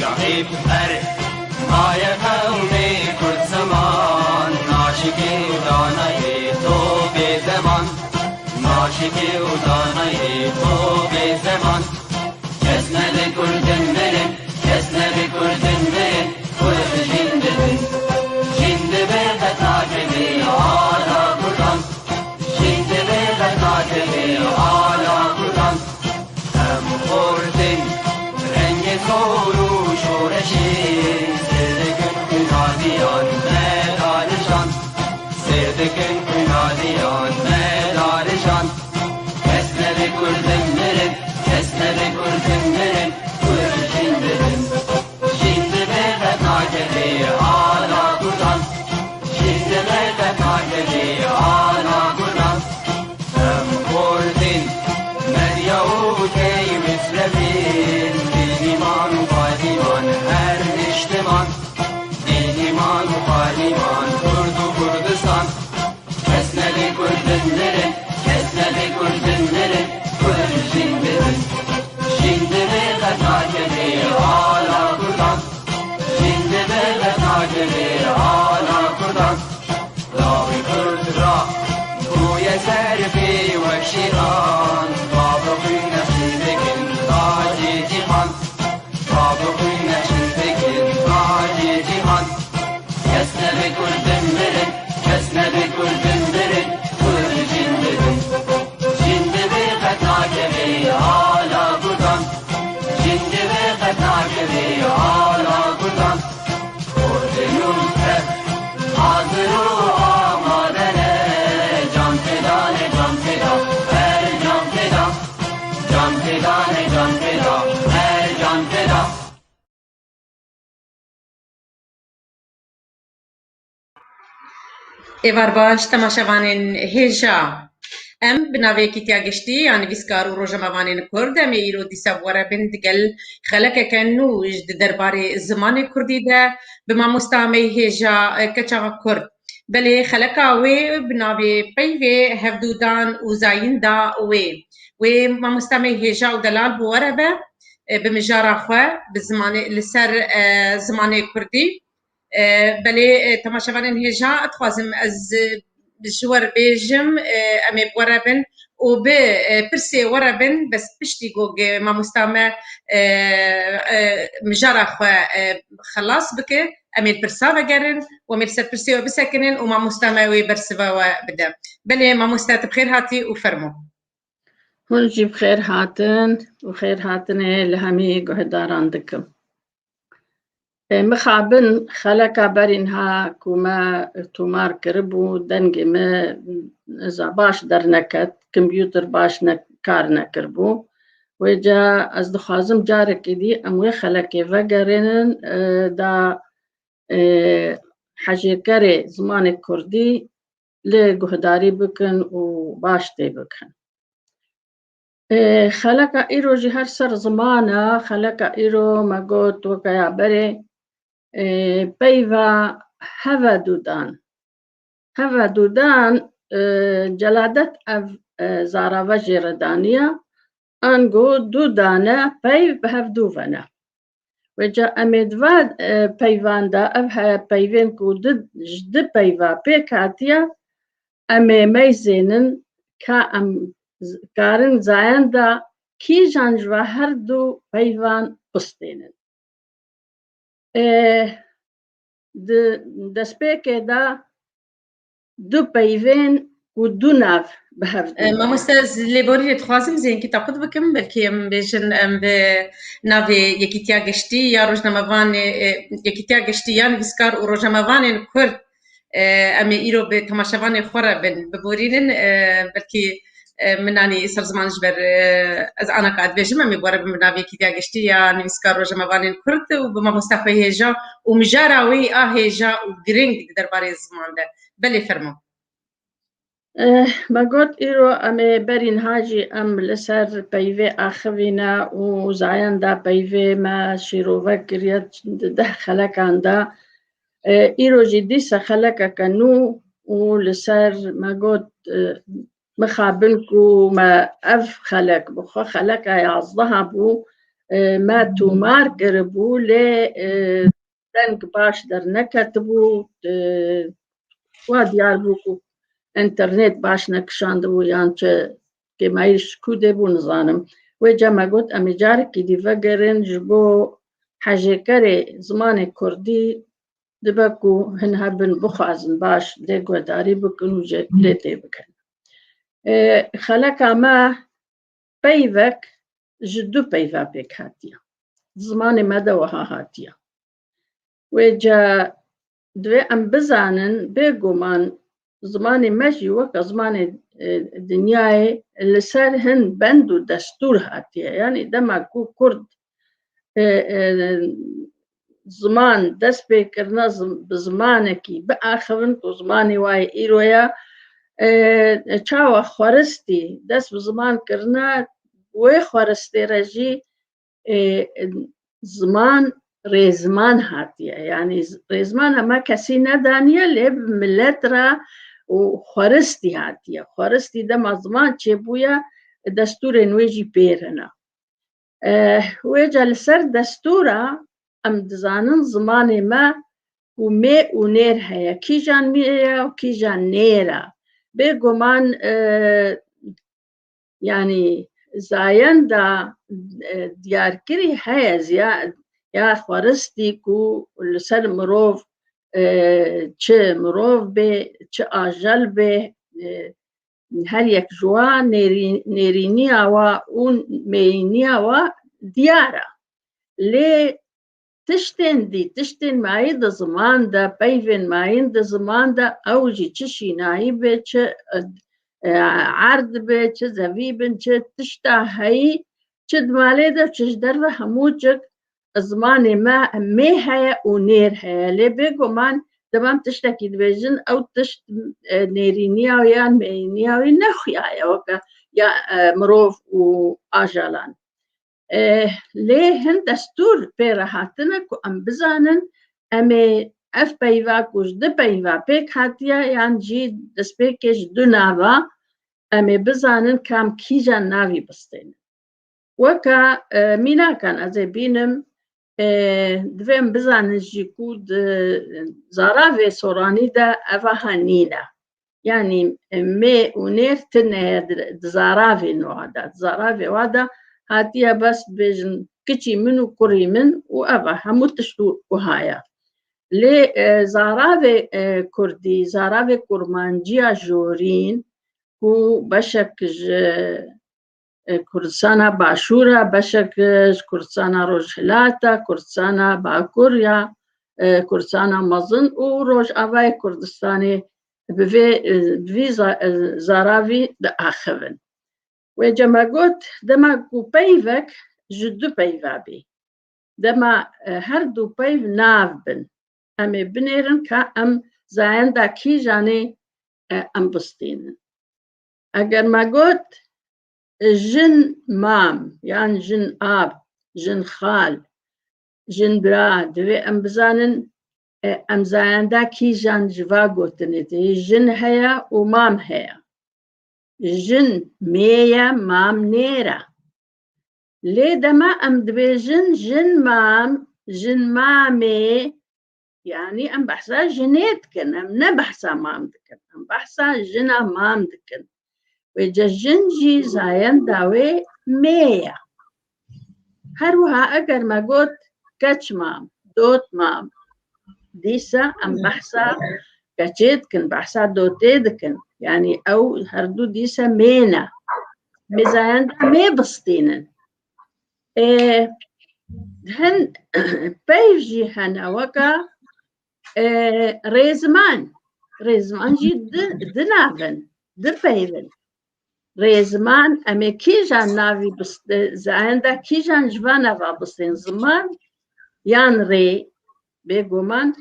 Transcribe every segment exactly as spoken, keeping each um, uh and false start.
Şahîb her maye qewmê Kurd ziman, naşikê û danayê to bê zeman, naşikê û danayê to bê zeman. Kes nebe Kurdin mirin, kes nebe Kurdin mirin, Kurd jin dibin. Jin dibe qet nakeve ala Kurdan, jin dibe qet nakeve ala Kurdan. Em xortin rengê sor û şoreşê, sêr dikin xwînaliyan me darijan, sêr dikin xwînaliyan me darijan. Kes nebe Kurdin mirin, kes nebe Kurdin mirin, Kurd jin dibin. Jin dibe qet nakeve ala Kurdan, jin dibe qet nakeve ala Kurdan. Em xortin, medya û tey misrefin, bênîman û balîman her niştiman, bênîman û balîman Kurd û Kurdistan. Kes nebe Kurdin mirin, kes nebe Kurdin mirin, Kurd jin dibin. Jin dibe qet nakeve ala Kurdan, jin dibe qet nakeve ala Kurdan. Lawê Kurd ra bûye serfê wek şêxan, bavê xwîn nexşî dikin tacê cîhan, bavê xwîn nexşî dikin tacê cîhan. Kes nebe Kurdin mirin, kes nebe Kurdin mirin, Kurd jin dibin. Jin dibe qet nakeve ala Kurdan, jin dibe qet nakeve ala Kurdan. Kurdê nû tev hazir û amade ne, can feda ne, can feda, her can feda. Can feda ne, can feda, her can feda. Êvar baş, temaşevanên hêja. Em bi navê Yekîtiya Giştî ya Nivîskar û Rojnamevanên Kurd, em ê îro dîsa bi we re bin digel xelekeke nû ji di derbarê zimanê kurdî de bi mamosta me yê hêja, e, keça Kurd. Belê xeleka wê bi navê Peyvê Hevdûdan û Zayenda wê. Wê mamosta me yê hêja û delal bi we re be, e, bi mijara xwe, bi zimanê, li ser, e, zimanê kurdî. E, belê, e, temaşevanên hêja, dixwazim ez, e, ji we re bêjim, e, em ê bi we re bin û bi, e, pirsê we re bin, bes piştî ku ge-, mamosta me, e, e, mijara xwe, e, xelas bike, em ê li pirsa vegerin û em ê li ser pirsê we bisekinin û mamosta me wê bersiva we bide. Belê mamoste, tu bi xêr hatî û fermo. Hûn jî bi xêr hatin û xêr hatinê li hemî guhdaran dikim. Ê, mixabin xeleka berî niha ku me tomar kiribû, dengê me, neza, baş derneket, kompûter baş ne, kar nekiribû. Wêca ez dixwazim carekê dî em wê xelekê vegerînin, e, da, e, hejêkerê zimanê kurdî li guhdarî bikin û baş tê bikin. Ê, xeleka îro jî her ser ziman e. Xeleka îro me got weke ya berê, ê, peyva heve dûdan. Heve dûdan, ê, Celadet ev, ê, zarave jê re daniye. Ango dûdane peyv bi hev dû vene. Wêca em ê di va, e, peyvan de, ev heye peyvên ku di, ji di peyva pêk hatiye, em ê meyzênin ka em z-, karin zayenda kîjan ji va her du peyvan bistênin. E, di destpêkê de du peyvên ku du nav bi hev E, dû. Mamoste, ez lêborînê dixwazim zênkî teqût bikim, belkî em bêjin em bi navê Yekîtiya Giştî ya Rojnamevanê, e, Yekîtiya Giştî ya Nivîskar û Rojnamevanên Kurd, e, em ê îro bi temaşevanê xwe re bin biborînin, e, belkî, e, min anî ser ziman ji ber, e, ez ana ka dibêjim, em ê bi we re bin bi navê Yekîtiya Giştî ya Nivîskar Rojnamevanên Kurd û bi mamosta xwe hêja û mijara wê a hêja û giring di derbarê ziman de. Belê fermo. Eh, me got, îro em ê berî niha jî em li ser peyvê axivîne û zayenda peyvê me şîrove kiriye di deh xelekan de. Eh, îro jî dîse xelekeke nû û li ser me got, eh, mixabin ku me ev xelek bi xwe xeleka yazdeha bû, e, me tûmar kiribû, lê, e, deng baş derneketibû, e, wa diyar bû ku înternet baş nekişandibû yan çi kêmayî ji ku dê bû nizanim. Wê ca me got, em ê carekî dî vegerin ji bo hejêkerê zimanê kurdî dibe ku hin hebin bixwazin baş dê guhdarî bikin û jê lê tê bikin. E, xeleka me peyvek ji du peyva pêk hatiye. Zimanê me de wiha hatiye. Wê ca divê em bizanin, bêguman zimanê me jî weke zimanê, e, dinyayê li ser hin bend û destûr hatiye. Yanî dema ku kurd, e, e, ziman dest pê kirine, zim-, bi zimanekî biaxivin ku zimanê wa yê îro ye, e, çawa xweristî dest bi ziman kirine, wê xweristê re jî, e, ziman rêziman hatiye. Yanî z-, rêziman hema kesî nedaniye, lê bi milet re û xweristî hatiye. Xweristî dema ziman çêbûye, destûrên wê jî pêr hene. Eh, wê ca li ser destûra em dizanin zimanê me ku mê û nêr heye. Kîjan mê ye û kîjan nêr e? Bêguman, eh, yanî zayenda, eh, diyarkirî heye ziya-, ya xweristî ku li ser mirov, eh, çi mirov bê, çi ajel bê, eh, her yek ji wa nêrî-, nêrîniya wa û mêyîniya wa diyar e. Lê tiştên dî, tiştên mayî di ziman de, peyvên mayîn di ziman de, ew jî çi şînayî be, çi, e, erd be, çi zevî bin, çi tişta heyî, çi di malê de, çi ji derve, hemû cik zimanê me mê heye û nêr heye. Lê bêguman dema em tiştekî dibêjin, ew tişt, e, nêrîniya wî yan mêyîniya wî ne xuya ye weke ya, e, mirov û ajalan. E, lê hin destûr pê re hatine ku em bizanin, em ê ev peyva ku ji du peyva pêk hatiye yan jî destpêkê ji du nava, em ê bizanin kam kîjan navî bistênin. Weke, e, mînakan ez ê bînim, e, divê em bizanin jî ku di zaravê soranî de ev aha nîne. Yanî, e, mê û nêr tune ye di, di zaravên wa de. Di zaravê wa de hatiye bes dibêjin kiçî min û kurî min û ev e, hemû tişt û wiha ye. Lê, e, zaravê, e, kurdî, zaravê kurmanciya jorîn ku beşek ji e, Kurdistana Başûr e, beşek, e, ji Kurdistana Rojhilat e, Kurdistana Bakur ya, e, Kurdistana Mezin û Rojavayê Kurdistanê bi vê, e, bi vî za-, e, zaravî diaxivin. Wê ca me got, dema ku peyvek ji du peyva bê, dema, e, her du peyv nav bin, em ê binêrin ka em zayenda kîjanê, e, em bistînin. Eger me got, e, jin mam, yan jin av, jin xal, jin bira, divê em bizanin, e, em zayenda kîjan ji va gotinê tê. Jin heye û mam heye. Jin mê ye, mam nêr e. Lê dema em dibêjin jin mam, jin mamê, yanî em behsa jinê dikin, em ne behsa mam dikin, em behsa jina mam dikin. Wê ca jin jî zayenda wê mê ye. Her wiha eger me got keç mam, dot mam, dîsa em behsa keçê dikin, behsa dotê dikin. Yanî ew her du dîsa mê ne. Mê zayenda mê bistînin. E, hin peyv jî hene weka, e, rêziman. Rêziman jî di, di nav in, di peyv in. Rêziman, em ê kîjan navî bist-, e, zayenda kîjan ji van nava bistên ziman yan rê, bêguman,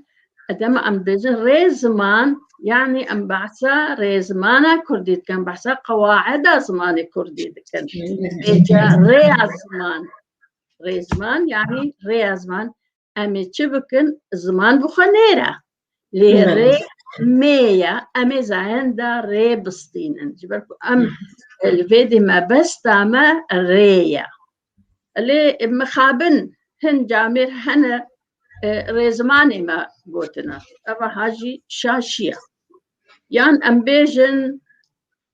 dema em dibêjin rê ziman, yanî em behsa rêzimana kurdî dikin, behsa qewaida zimanê kurdî dikin. Vêca rêya ziman, rêziman, yanî rêya ziman, em ê çi bikin? Ziman bi xwe nêr e. Lê rê mê ye, em ê zayenda rê bistînin. Ji ber ku em, e, li vê dî mebesta me rê ye. Lê mixabin hin camêr hene, e, rêzimanê me gotina. Eva ha jî şaşiya. Yan em bêjin,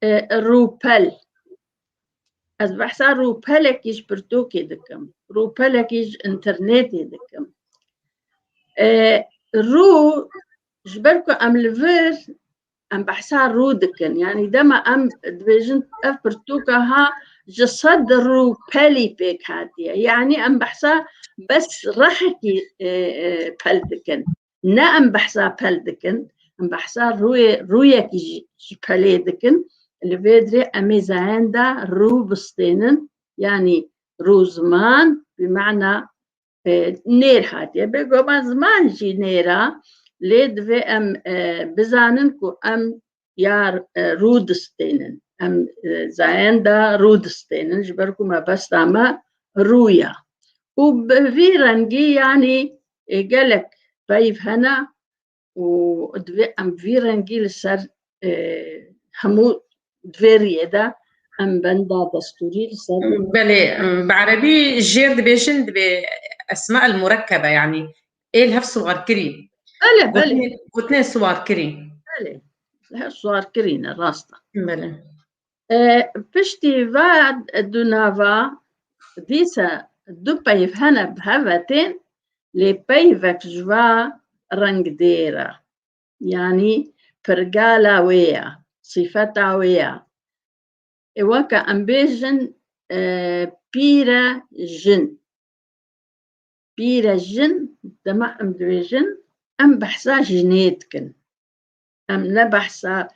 e, rûpel. Ez behsa rûpelekî ji pirtûkê dikim. Rûpelekî ji înternetê dikim. E, rû, ji ber ku em li vir, em behsa rû dikin. Yanî dema em dibêjin ev pirtûka ha ji sed rûpelî pêk hatiye. Yanî em behsa bes rehekî, e, e, pel dikin. Ne em behsa pel dikin, em behsa rûyê, rûyekî ji, ji pelê dikin. Li vê dirê em ê zayenda rû bistênin. Yanî rû ziman, bi mana, e, nêr hatiye. Bêguman ziman jî nêra, lê divê em, e, bizanin ku em ya, e, rû distênin. Em, e, zayenda rû distênin, ji ber ku mebesta me rû ya. Û bi vî rengî, yanî, e, gelek peyv hene û divê em vî rengî li ser, e, hemû di vê riyê de em benda destûrî li ser. Belê, em, bi erebî jêr dibêjin, dibê esma el murekkebe, yanî ê li hev siwarkirî. Belê, belê. Gotinên, gotinên siwarkirî. Belê, li hev siwarkirî ne, rast e. Belê. E, piştî va du nava, dîsa du peyv hene bi hev ve tên, lê peyvek ji va rengdêr e. Yanî pirgala wê ya, sîfeta wê ya. Ê weke em bêjin, e, pîre jin. Pîre jin, dema em dibêjin, em behsa jinê dikin. Em ne behsa,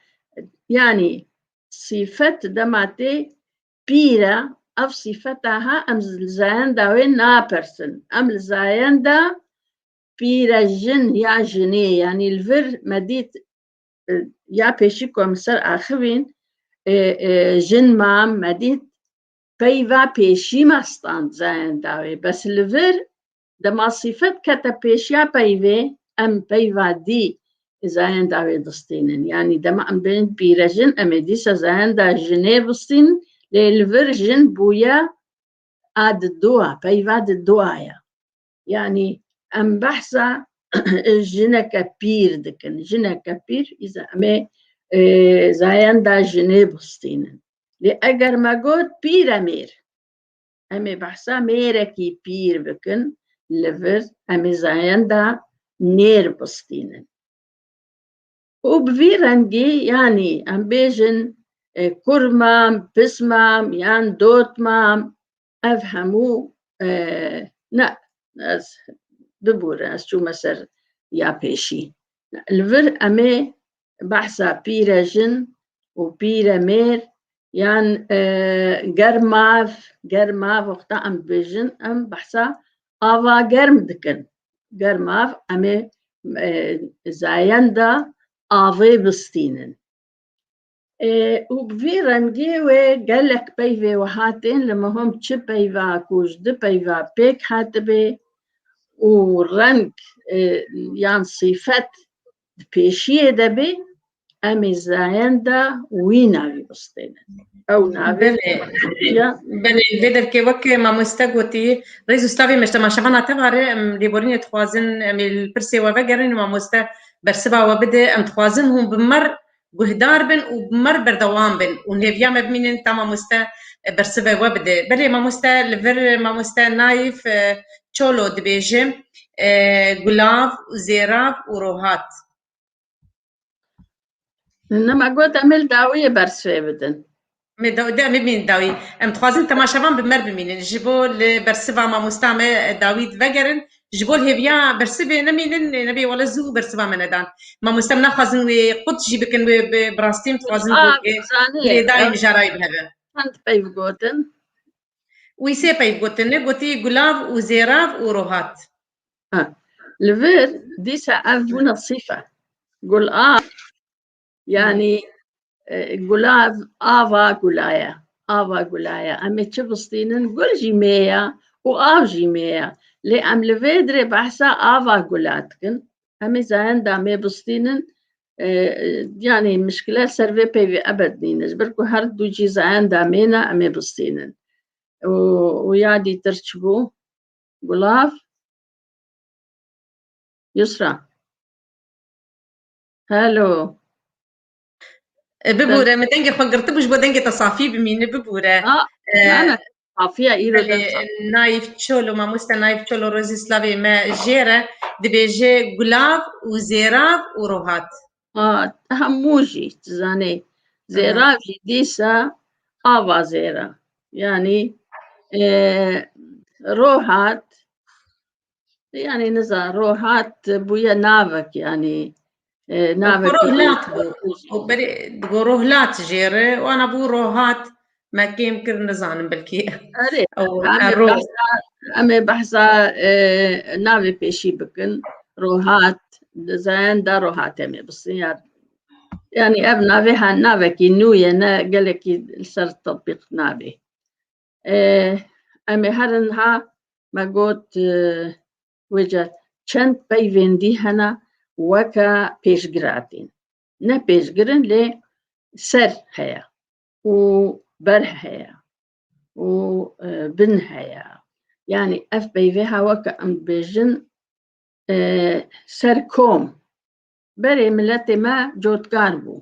yanî sîfet dema tê pîre, ev sîfeta ha em li zayenda wê napersin. Em li zayenda pîre jin ya jinê, yanî li vir me dît, e, ya pêşî ku em ser axivîn, e, e, jin mam me dît, peyva pêşî me stand zayenda wê. Bes li vir dema sîfet kete pêşiya peyvê, em peyva dî zayenda wê distînin. Yanî dema em bên pîrejin, em ê dîsa zayenda jinê bistînin, lê li vir jin bûye a di dua, peyva di dua ya. Yanî em behsa jineke pîr dikin. Jineke pîr, îza em ê, e, zayenda jinê bistînin. Lê eger me got pîremêr, em ê behsa mêrekî pîr bikin, li vir em ê zayenda nêr bistînin. Û bi vî rengî, yanî em bêjin, e, kur mam, pis mam, yan dot mam, ev hemû, e, ne, ez bibûre, ez çûme ser ya pêşî. Li vir em ê behsa pîrejin û pîremêr yan, e, germav, germav wexta em dibêjin, em behsa ava germ dikin. Germav em ê, e, zayenda avê bistînin. E, û bi vî rengî wê gelek peyvê wiha tên, li mihom çi peyva ku ji du peyva pêk hatibê û reng, e, yan sîfet di pêşiyê de bê, em ê zayenda wî navî bistênin. Ew navê Belê. Ya. Belê, vê derkê wek mamoste gotî, rêz û stavê me ji temaşevana tevare, em lêborînê dixwazin, em ê li pirsê we vegerin û mamoste bersiva we bide. Em dixwazin hûn bi me re guhdar bin û bi me re berdewam bin û hêviya me bimînin ta mamoste bersiva we bide. Belê mamoste, li vir mamoste Naif, e, Çolo dibêje, e, gulav û zêrav û rohat. Nema got em ê li dawiyê bersivê bidin. Em ê da-, de em ê bimînin dawî. Em dixwazin temaşevan bi me re bimînin. Ji bo li bersiva mamosta me dawî vegerin. Ji bo li hêviya bersivê nemînin, nebê wele zû bersiva me nedan. Mamosta em naxwazin wê qut jî bikin, wê bi, bi rastî em dixwazin Aa, wê zanî, lê dayî em mijarayê bi heve. Çend peyv gotin? Wî sê peyv gotine, gotî gulav û zêrav û rohat. Ha. Li vir dîsa ev bûne sîfe. Gulav, yanî, e, gulav ava gula ye. Ava gula ye. Em ê çi bistînin? Gul jî mê ye û av jî mê ye. Lê em li vê dirê behsa ava gula dikin. Em ê zayenda mê bistînin. E, e, yanî mişkile ser vê peyvê ebed nîne. Ji ber ku her du jî zayenda mê ne, em ê bistînin. û, û ya dîtir çi bû? Gulav? Yusra. Hello. E, bibûre, min dengê xwe girtibû, ji bo dengê te safî bimîne, bibûre. A, e, ne, ne, safiya îro belê, de saf. Naîf Çolo, mamoste Naîf Çolo, rozî slavê me jê re, dibêje gulav û zêrav û rohat. A, hemû jî, tu zanê. Aha. Zêrav jî dîsa ava zêra. Yanî, e, rohat, yanî niza, rohat bûye navek, yanî, e, navek rohlat bû. O berê digo rohlat jê re, wana bû rohat, me kêm kir, nizanim belkî. Erê, ew em ê ero. Behsa, em ê behsa, e, navê pêşî bikin. Rohat, di zayenda rohat em ê bisin ya. Yanî ev navê ha navekî nû ye, ne gelekî li ser tetbîq nabê. E, em ê herin ha me got, e, wêca çend peyvên dî hene weke pêşgir hatîn. Ne pêşgir in, lê ser heye û ber heye û, e, bin heye. Yanî ev peyvê ha weke em dibêjin, e, serkom. Berê miletê me cotkar bû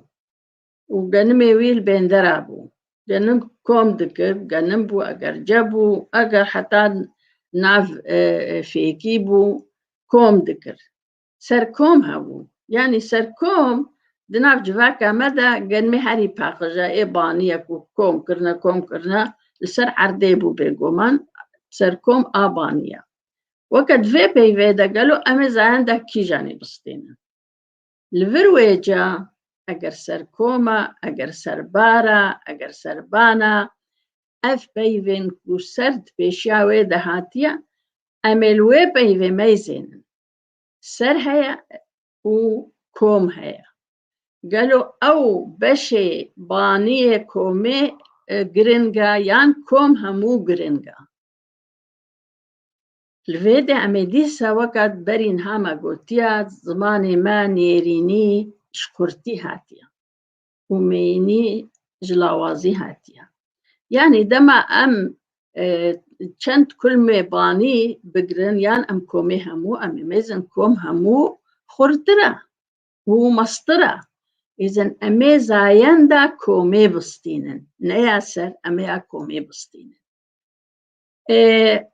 û genimê wî li bêndera bû. Genim kom dikir, genim bû, eger ce bû, eger heta nav, e, e, fêkî bû, kom dikir. Serkom hebû. Yanî serkom di nav civaka me de genimê herî paqij e, ê baniyek û kom kirine, kom kirine, li ser erdê bû bêguman, serkom a baniya. Weke di vê peyvê de gelo em ê zayenda kîjanê bistînin? Li vir wêca, eger serkom e, eger serbar e, eger serban e, ev peyvên ku ser di pêşiya wê de hatiye, em ê li wê peyvê meyzênin. Ser heye û kom heye. Gelo ew beşê baniyê komê, e, giring e yan kom hemû giring e? Li vê de em ê dîsa weka berî niha me gotiya, zimanê me nêrînî ji kurtî hatiye û meyînî ji lawazî hatiye. Yanî dema em, e, çend kulmê banî bigirin yan em komê hemû, em ê mêzin kom hemû xurtir e û mestir e. Êzin em ê zayenda komê bistînin. Ne ya ser, em ê ya komê bistînin. E,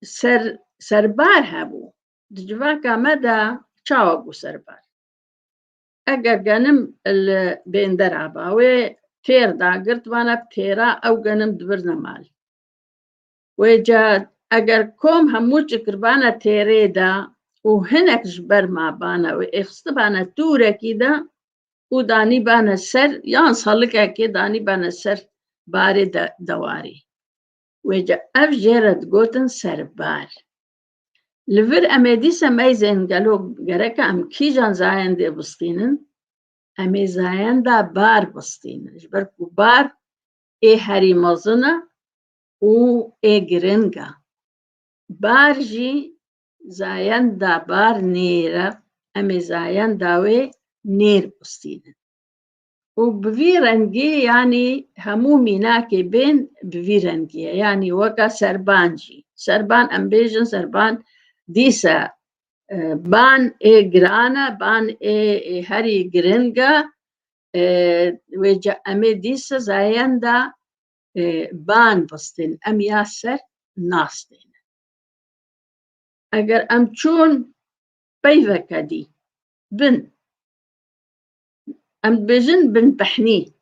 ser, serbar hebû. Di civaka me de çawa bû serbar? Eger genim li bêndera ba, wê têr dagirt, vana bi têra ew genim dibirne mal. Wêca eger kom hemû çi kiribane têrê de û hinek ji ber mabane wê êxistibane tûrekî de û danîbane ser, yan salikekê danîbane ser barê de, dewarî. Wêca ev jê re digotin serbar. Li vir em ê dîsa meyzên gelo gereke em kîjan zayendê bistînin? Em ê zayenda bar bistînin. Ji ber ku bar ê herî mezin e û ê giring e. Bar jî zayenda bar nêr e. Em ê zayenda wê nêr bistînin. Û bi vî rengî, yanî hemû mînakê bên bi vî rengî ye. Yanî weka serban jî. Serban, em bêjin serban dîse, e, ban ê giran e, ban ê, ê herî giring e. E, wêca em ê dîse zayenda, e, ban bistên. Em ya ser nastên. Eger em çûn peyveke dî bin, em dibêjin binpehnî.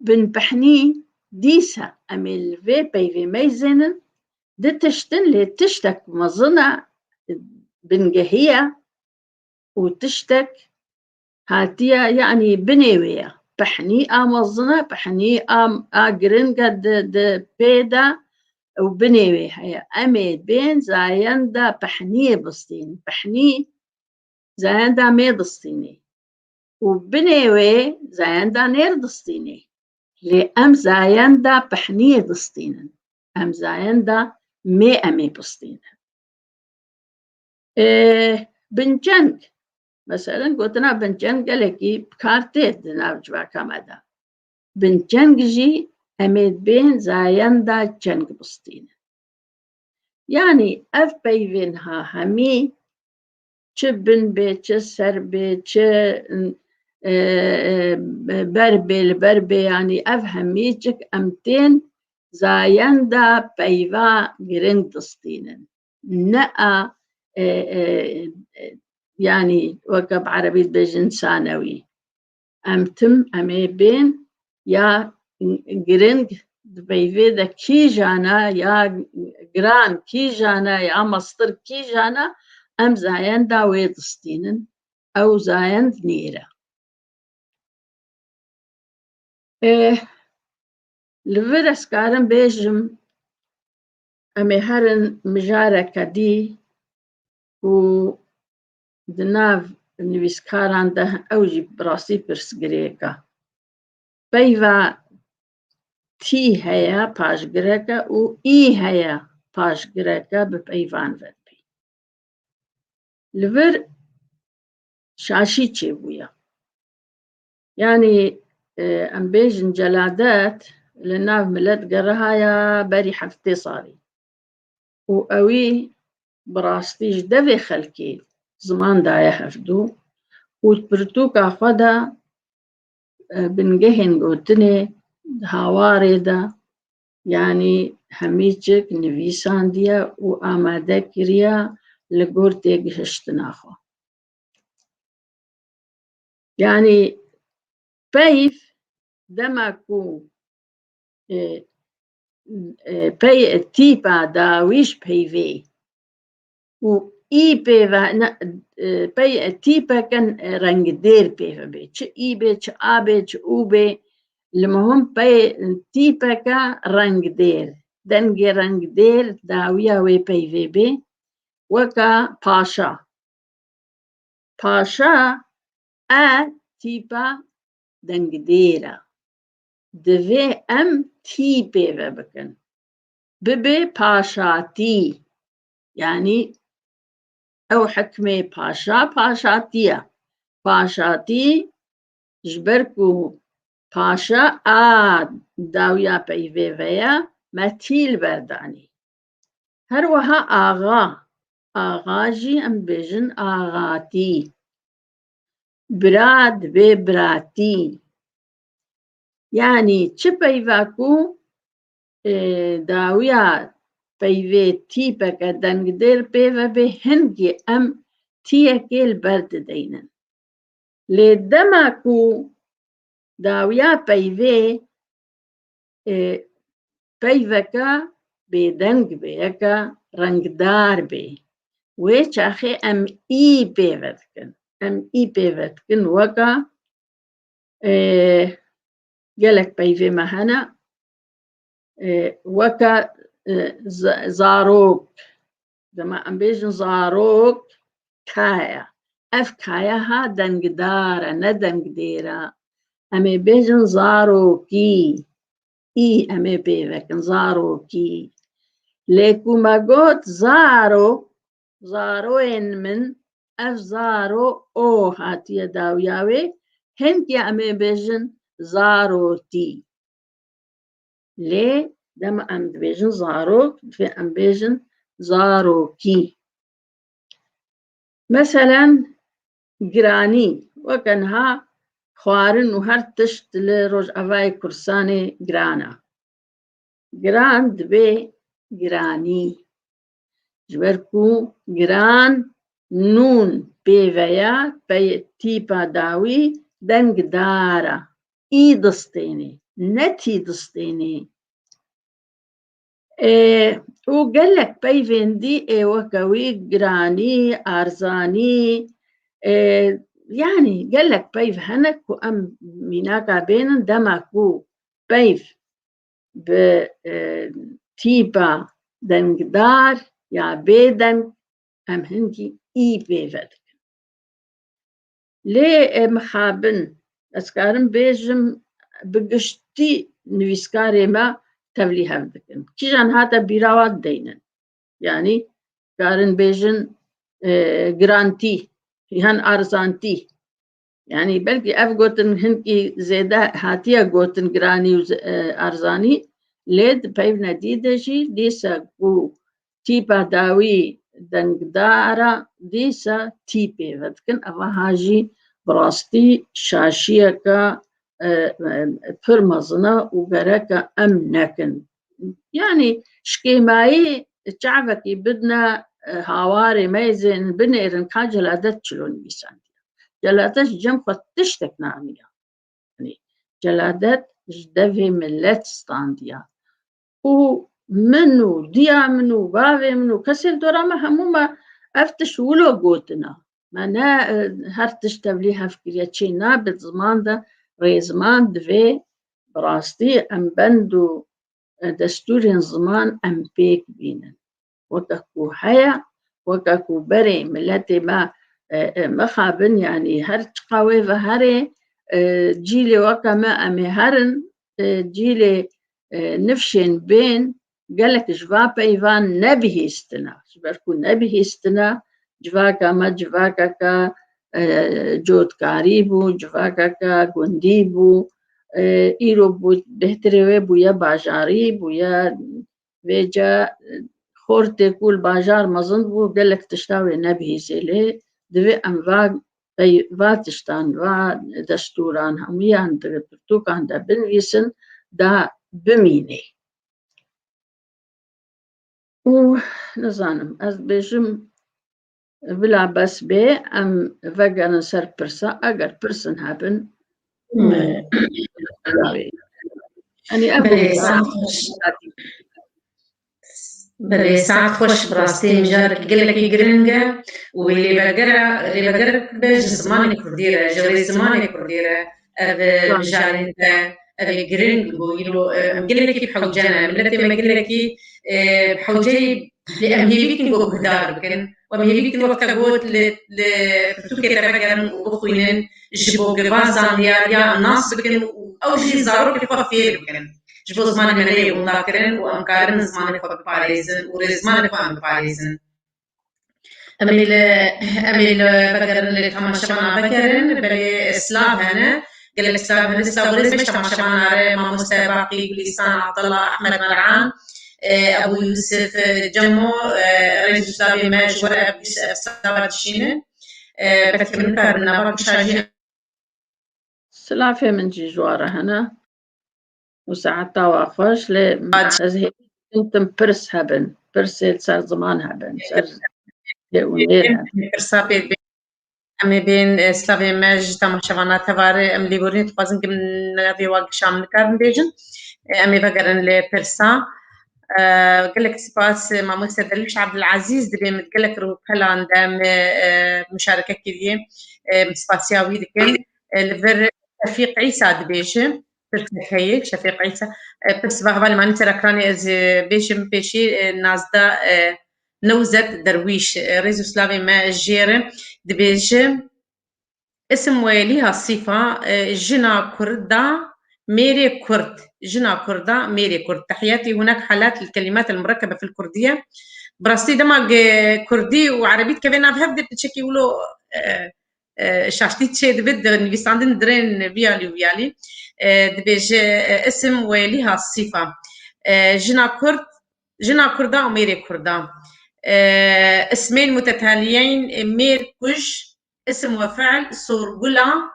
Binpehnî dîsa em ê li vê peyvê meyzênin, di tiştin lê tiştek mezin e, bingehî ye û tiştek hatiye, yanî binê wê ye. Pehnî a mezin e, pehnî a, a giring e di, di pê de û binê wê heye. Em ê bên zayenda pehniyê bistînin. Pehnî zayenda mê distînê. Û binê wê zayenda nêr distînê. Lê em zayenda pehniyê distînin. Em zayenda mê em ê bistînin. Ê, binçeng. Meselen, gotina binçeng gelekî bi kar tê di nav civaka me de. Binçeng jî em ê bên zayenda ceng bistînin. Yanî ev peyvên ha hemî, çi bin bê, çi ser bê, çi, e, e, ber bê, li ber bê, yanî ev hemî cik em tên zayenda peyva giring distînin. Ne a, e, e, e, yanî weke bi erebî dibêjin sanewî. Em tim, em ê bên ya giring di peyvê de kîjan e, ya giran kîjan e, ya mestir kîjan e, em zayenda wê distînin. Ew zayend nêr e. Ê, li vir ez karim bêjim, em ê herin mijareke dî û di nav nivîskaran de ew jî bi rastî pirsgirêk e. Peyva tî heye, paşgireke, û î heye, paşgireke, bi peyvan ve dibî. Li vir şaşî çêbûye. Yanî, e, em bêjin celadet li nav milet gerihaya berî heftê salî. Û ewî bi rastî ji devê xelkê ziman daye hevdû û di pirtûka xwe de, e, bingehên gotinê di hawarê de, yanî hemî çik nivîsandiye û amade kiriye li gor têgihiştina xwe. Yanî peyv dema ku, e, e, pey-, tîpa dawî ji peyvê û î pê ve, ne, e, pey-, tîpeke, e, rengdêr pê ve bê. Çi î bê, çi a bê, çi û bê, li muhim pey-, tîpeke rengdêr, dengê rengdêr dawiya wê peyvê bê, weke paşa. Paşa e tîpa dengdêr e. Divê em tî pê ve bikin. Bibe paşatî. Yanî ew hikmê paşa, paşatî ye. Paşatî ji ber ku paşa a dawiya peyvê ve ye, me tî li ber danî. Her wiha axa. Axa jî em bêjin axatî. Bira dibe biratî. Yanî çi peyva ku, e, dawiya peyvê tîpeke dengdêr pê ve bê, hingî em tiyekê li ber dideynin. Lê dema ku dawiya peyvê, e, peyveke bêdeng bê, yeke rengdar bê, wê çaxê em î pê ve dikin. Em î pê ve dikin weke, e, gelek peyvê me hene, e, weke, e, za-, zarok. Dema em bêjin zarok, kaya. Ev kaya ha dengdar e, ne dengdêr e. Em ê bêjin zarokî. Î em ê pê vekin, zarokî. Lê ku me got zaro, zaroyên min, ev zaro o hatiye dawiya wê, hingî em ê bêjin zarotî. Lê dema em dibêjin zarok, divê em bêjin zarokî. Meselen, giranî, weke niha xwarin û her tişt li Rojavayê Kurdistanê giran e. Giran dibe giranî. Ji ber ku giran nûn pê ve ye, pey tîpa dawî dengdar e. Î distênê, ne tî distênê. Ê, û gelek peyvên dî ê weke wî giranî, arzanî, ê, yanî gelek peyv hene ku em mînaka bênin, dema ku peyv bi, e, tîpa dengdar ya bêdeng, em hingî î pê ve dikin. Lê, e, mixabin, ez karim bêjim, bi giştî nivîskarê me tevlî hev dikin. Kîjan hate bîra wan deynin. Yanî, karin bêjin, e, girantî, yan arzantî. Yanî belkî ev gotin hinkî zêde hatiye gotin giranî û ze-, e, erzanî, lê di peyvne dî de jî dîsa ku tîpa dawî dengdara dîsa tîpê vedikin. Eva ha jî bi rastî şaşiyeke, e, e, pir mezin e û gereke em nekin. Yanî şkêmayî çavekî bidne, e, hawarê meyzên binêrin ka Celadet çilo nivîsandiye. Celadet ji cem xwe tiştek naniya. Yanî Celadet ji devê millet standiya. Û min û diya min û bavê min û kesên dora me hemû me ev tişt wilo gotina. Me ne, e, her tişt tevlî hev kiriye. Çê nabe di ziman de rêziman divê bi rastî em bend û, e, destûrên ziman em pêk bînin. Weke ku heye, weke ku berê miletê me, e, e, mixabin, yanî her çiqa wê ve herê, e, cîlê weke me em ê herin, e, cîlê, e, nifşên bên gelek ji va peyvan nebihîstina. Ji ber ku nebihîstina, civaka me civakeke, e, cotkarî bû, civakeke gundî bû. E, îro bû, bêhtirê wê bûye bajarî, bûye vêca, e, xortê ku li bajar mezin bû, gelek tişta wê nebihîzê lê. Divê em va, pey-, va tiştan, va destûran hemûyan di pirtûkan de binivîsin, da bimînê. Û nizanim, ez dibêjim, bila bes bê, em vegerin ser pirsa, eger pirsin hebin, Hmm. e, Yanî ev Belê, bû. Saet xweş. Belê, saet xweş, bi rastî mijarek gelekî giring e û wê lêvegera, lêveger be ji zimanê kurdî re, ji rêzimanê kurdî re ev, e, Doğru. mijarên te, ev ê giring bû. Îro, e, em gelekî bi hewce ne, miletê me gelekî, e, bi hewceyî Lê em hêvî dikin ku guhdar bikin. Em hêvî dikin wek te got li, li pirtûkê te vegerin û bixwînin, ji bo ku van zanyariya nas bikin û ew jî zarokê xwe fêr bikin. Ji bo zimanê me neyê winda kirin û em karin zimanê xwe biparêzin û rêzimanê xwe em biparêzin. Em ê li, em ê li vegerin, li temaşevana vegerin, belê silav hene. Gelek silav hene, silav û rêz beş temaşevana re, mamoste Baqî, Gulîstan, Abdullah, Ahmed Mer'an, e, Ebû Yûsif, e, Cemo, e, rêz û silavê me ji we re ev, ev silava dişînin. E, belkî min nikarin nava ku şajî. Silafê min jî ji we re hene. Û saeta we xweş, lê ez hêvî dikim pirs hebin. Pirsê li ser ziman hebin, ser lê û nêr hebin. Pirsa pê Em ê bên, e, slavê me ji temaşevana tevare, em lêborînê dixwazin ku min navê wa gişa min nikarin bêjin. E, em ê vegerin li pirsa. E, gelek spas, e, mamoste Derwîş Abdulazîz, dibê min gelek rûpelan de me, e, muşareke kiriye. E, em spasiya wî dikin. E, li vir Şefîq Îsa dibêje. Pirsek heye, Şefîq Îsa. E, pirs ve hevalê manî ser ekranê ez, e, bêjim pêşî, e, Nazda, e, Newzet Derwîş, e, rêz û slavê me jê re dibêje, isim welîha sîfa, e, jina Kurda, mêrê Kurd. Jina Kurda, mêrê Kurd. Tehiyatî hunek halat li kelimat el murekkebe fil Kurdiye. Bi rastî dema ge Kurdî û Erebî dikeve nav hev de piçekî wilo, e, e, şaştî çê dibe di nivîsandin dirên viyalî û viyalî. E, dibêje, e, isim welîha sîfa. E, jina Kurd, jina Kurda û mêrê Kurda. E, ismên mutetaliyeyn, e, mêr kuj, isim we fiil, sorgula,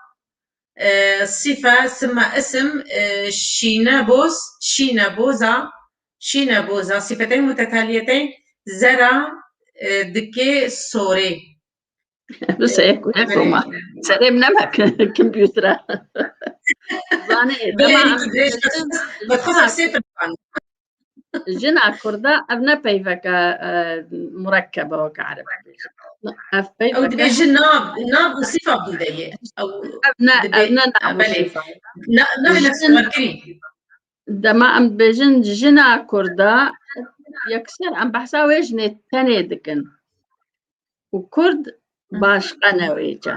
e, sîfe, sime isim, e, şîne boz, şîne boza, şîne boza, sîfeteyn mutetaliyeteyn, zera, e, dikê sorê. Bi seyek û yek Roma. Serê min nema komputera. Zanê, Belê, dema em dibêjin, dibêjin, bi xwe jina, sê pirvan. Jina Kurda, ev ne peyveke, e, murekkebe weke Ereb dibêjin. Ev Ew peyveke dibêjin nav, nav û sîfa bûn de ye. Ew Ev ne, dibê-, ev ne nav û belê. Sîfa. Na-, navê Jin-, nefsxwerkirî. Dema em dibêjin jina Kurda, yekser em behsa wê jinê tenê dikin. Û Kurd başqe ne wêca.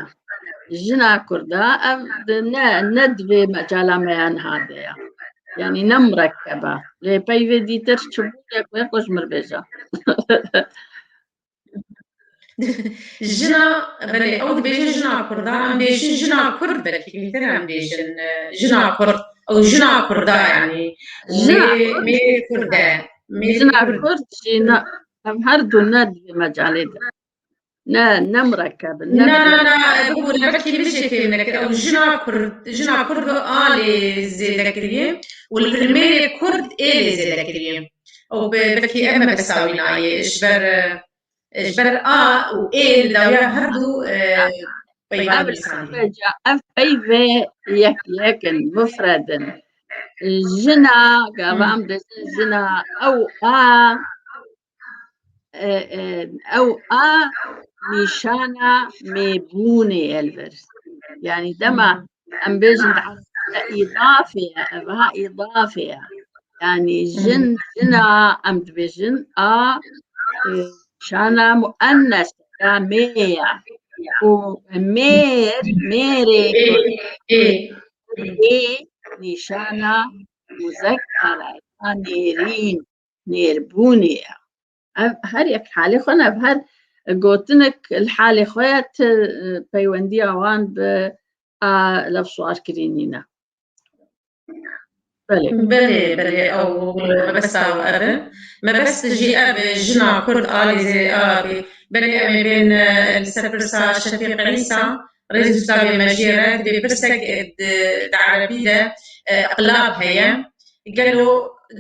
Jina Kurda ev di ne, ne di vê mecala me ya niha de ya. Yanî ne murekkeb e. Lê peyvê dîtir çi bû, yek wê xwe ji mir bêje. Jina, belê, ew dibêje jina Kurda, em bêjin jina Kurd, belkî bêhtir em bêjin, e, jina Kurd, ew jina Kurda, yanî, Jina mêrê, Kurd. Mêrê Kurd e, mêrê Jina Kurd. Kurd, jina, ev her du ne di vê mecalê de. Ne, ne mirekeb in, ne Na, na, na, bibûre, belkî min jê fêm nekir. Ew jina Kurd, jina Kurd alê zêde kiriye û li vir mêrê Kurd êlê zêde kiriye. Ew be-, belkî ev mebesta wî nayê. Ji ber, e, ji ber a û ê li dawiya her du, e, peyvan Ev nivîsandî. Ev peyvê yek, yek in, mufred in. Jina, gava Hmm. em dibêjin jina, ew a, e, e, ew a nîşana mêbûnê ye li vir. Yanî dema Hmm. em bêjin di erebî de îdafê ye, ev ha îdafê ye. Yanî Hmm. jin, jina em dibêjin a, e, nîşana muennes ya mê ye. Û mêr, mêrê Ê, ê. ê nîşana muzekker e, ya nêrîn, nêrbûnê ye. Ev her yek halê xwe ne, ev her gotinek li halê xwe ye, ti, e, peywendiya wan bi a levswarkirinî ne. Belê. Belê, belê, ew mebesta ev e. Mebest jî ev e, jina Kurd alî zê-, a, bê-, belê em ê bên, e, li ser pirsa Şefîq Îsa, rêz û slavê me jê re, divê pirsek, e, di, di erebî de, e, iqlab heye. Gelo,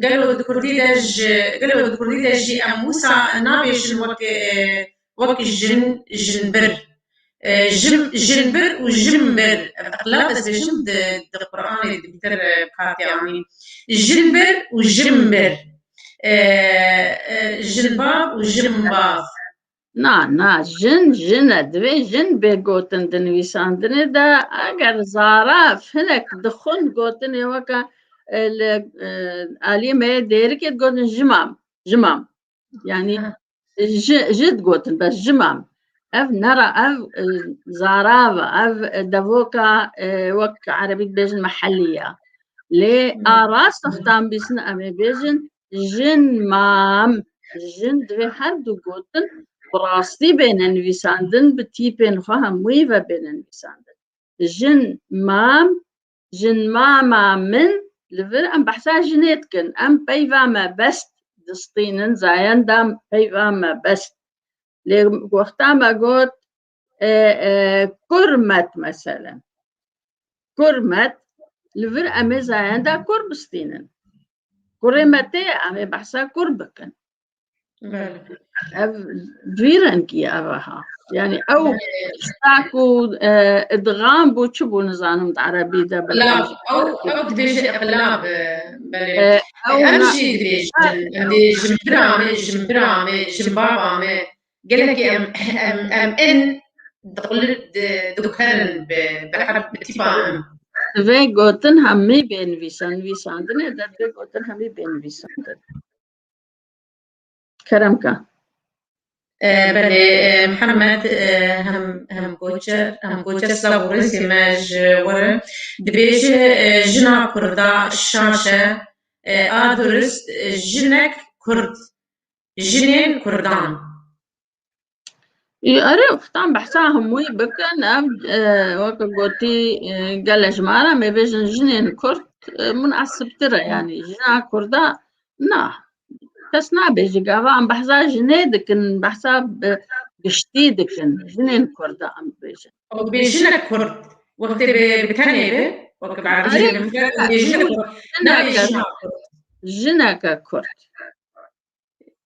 gelo di kurdî de ji, gelo di kurdî de jî em wisa nabêjin wek, e, wek jin, jinbir. E, jim, jinbir û jimbir. Ev iqlab ez bêjim di, di Qur'anê di bîtir, e, bi kar tê anîn. Jinbir û jimbir. E, e, jinbav û jimbav. Na, na, jin, jin e. Divê jin bê gotin di nivîsandinê de. Eger zarav hinek dixwin gotinê weke, e, li, e, aliyê me yê Dêrikê digotin jimam, jimam. Yanî Ha. ji, ji digotin, bes jimam. Ev nera, ev, e, zarav e, ev, e, devoka, e, wek erebî dibêjin mehellî ye. Lê Hmm. a rast wextan bîsin em ê bêjin jin mam. Jin divê her du gotin bi rastî bêne nivîsandin, bi tîpên xwe hemûyî ve bêne nivîsandin. Jin mam, jin mama min, li vir em behsa jinê dikin. Em peyva mebest distînin, zayenda peyva mebest. Lê wexta me got, e, e, kurmet meselen. Kurmet, li vir em ê zayenda kur bistînin. Kurê me tê, em ê behsa kur bikin. Belê. Ev vî rengî ye ev ha. Yanî ew Belê. Tişta ku, e, idxam bû, çi bû nizanim di erebî de, belê. Iqlab, ew, ew dibêje iqlab, e, belê. E, ew Em na- jî dibêjin, em dê jimbira me, jimbira me, jimbaba me. Gelekî em, em, em in diqul-, di-, diguherin bi, bi herb, bi tîpa in. Divê gotin hemî bê nivîsan, nivîsandinê de divê gotin hemî bê nivîsandin. Kerem ka. E, belê, e, Mihemed, e, hem, hem goçer, hem goçer, silav û rêzê me ji we re. Dibêje, e, jina Kurda şaş e, e, a durist, e, jinek Kurd, jinên Kurdan. Ê, erê, wextan behsa hemûyî bikin, ev, e, weke gotî, e, gele ji me re, em ê bêjin jinên Kurd, e, munasibtir e, yanî jina Kurda, na. Kes nabêje, gava em behsa jinê dikin, behsa bi giştî dikin. Jinên Kurda em dibêjin. Ew dibê jinek Kurd. Wextê bi, bi tenê be, weke bi erebî Erê, jê re bike, dibê jinek Kurd. Nabê jineke, jina Kurd. Jineke Kurd.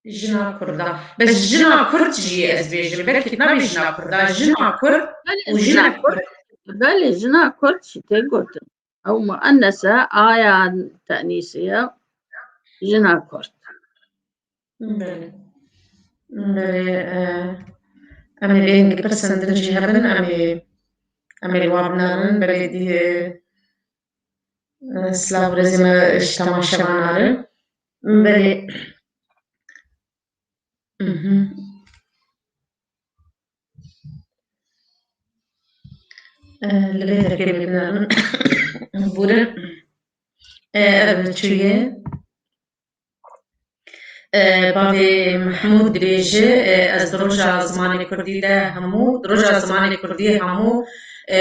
Jina Kurda. Bes jina Kurd jî ez bêjim. Belkî nabê jina Kurda. Jina Kurd Belê, û jina jinek Kurd. Kurd. Belê, jina Kurd jî tê gotin. Ew muennes e, aya tenîsê ye. Jina Kurd. Belê. Belê, e, em ê bên pirsan din jî hebin, em ê, em ê li wan binêrin, belê dî, e, silav rêzê me ji temaşevanan re. Belê. Mhm. E, li vê derê me binêrin. Bûre. E, ev çûye. E, bavê Mehmûd dibêje, e, ez di roja zimanê kurdî de hemû, di roja zimanê kurdî hemû, e,